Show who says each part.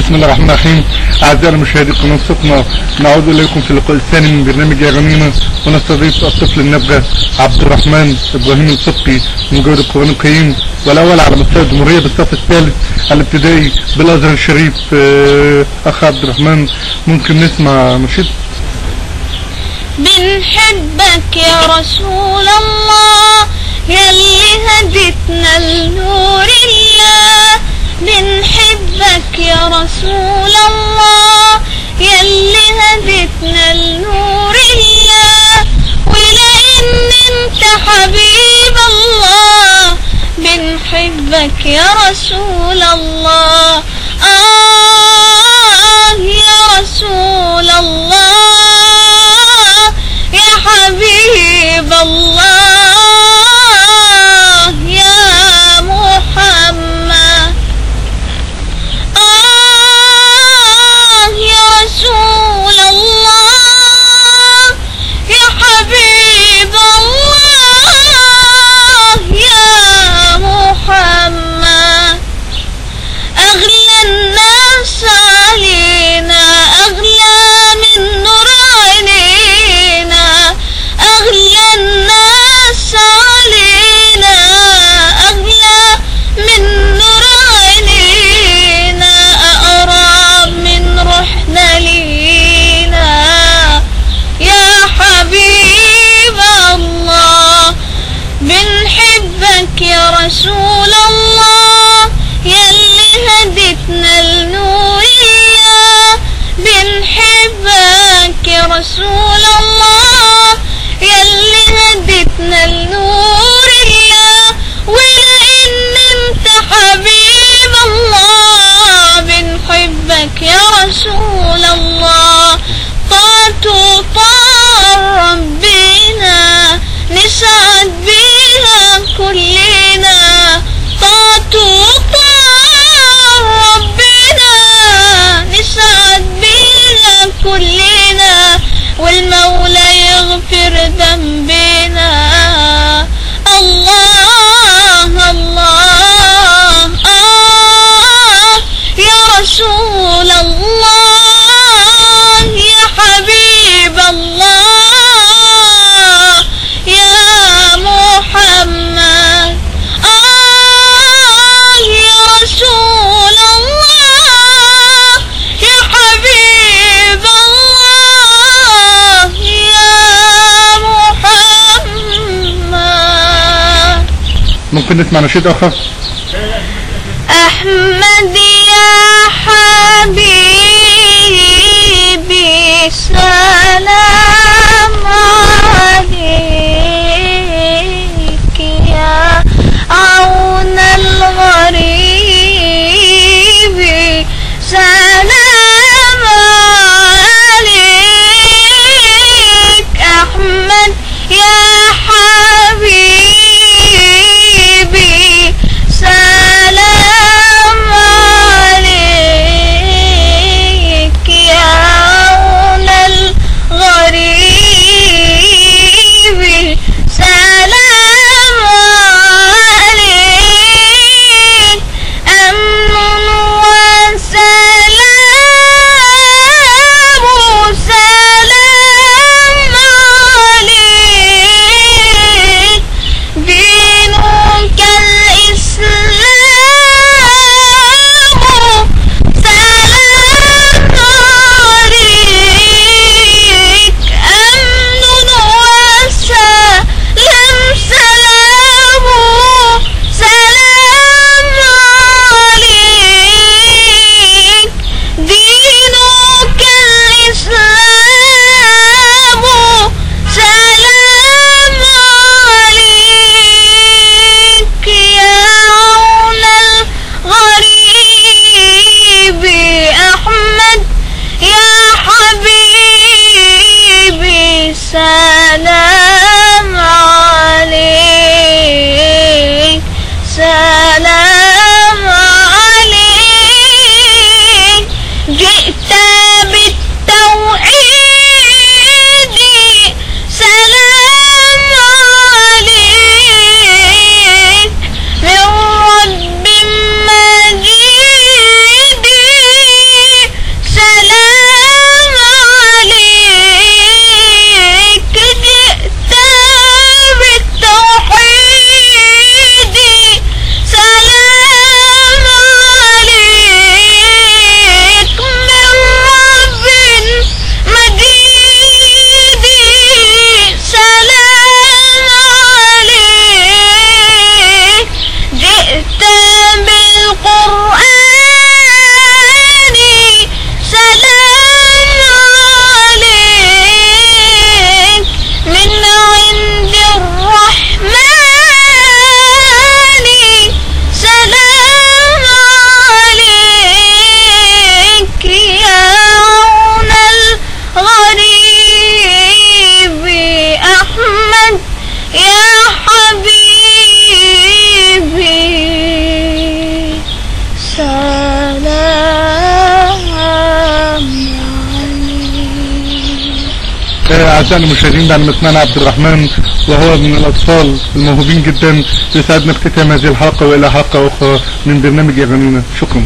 Speaker 1: بسم الله الرحمن الرحيم. أعزائي المشاهدين قناة صوتنا، نعود إليكم في اللقاء الثاني من برنامج يا غنيمة، ونستضيف الطفل النابغة عبد الرحمن إبراهيم الفقي من جودة القرآن الكريم، والأول على مستوى الجمهورية بالصف الثالث الابتدائي بالأزهر الشريف. أخ عبد الرحمن، ممكن نسمع نشيد؟
Speaker 2: بنحبك يا رسول الله يلي هدتنا لنور الله، بنحبك يا رسول الله يلي هدتنا لنور الله، ولأن انت حبيب الله بنحبك يا رسول الله. آه يا رسول الله يا حبيب الله يا محمد. آه يا رسول الله يا حبيب الله يا محمد. أغلى الناس علينا أغلى من نور عينينا، أغلى الناس علينا أغلى من نور عينينا، أقرب من روحنا لينا يا حبيب الله. بنحبك يا رسول الله يلي هدتنا لنور الله، بنحبك يا رسول الله يلي هدتنا لنور الله، ولأن انت حبيب الله بنحبك يا رسول الله. طاعته طاعة ربنا نسعد بيها كلنا، طاعته طاعة ربنا نسعد بيها كلنا، والمولى يغفر ذنبنا. الله الله آه يا رسول الله يا حبيب الله يا محمد. آه يا رسول الله يا حبيب الله يا محمد.
Speaker 1: ممكن نسمع نشيد آخر؟
Speaker 2: أحمد يا حبيبي سلام عليك يا عون الغريب، سلام عليك أحمد يا حبيبي سلام
Speaker 1: أعزائنا المشاهدين، بعد ما سمعنا عبد الرحمن وهو من الأطفال الموهوبين جدا، يسعدنا اختتام هذه الحلقة، وإلى حلقة أخرى من برنامج أغانينا. شكرا.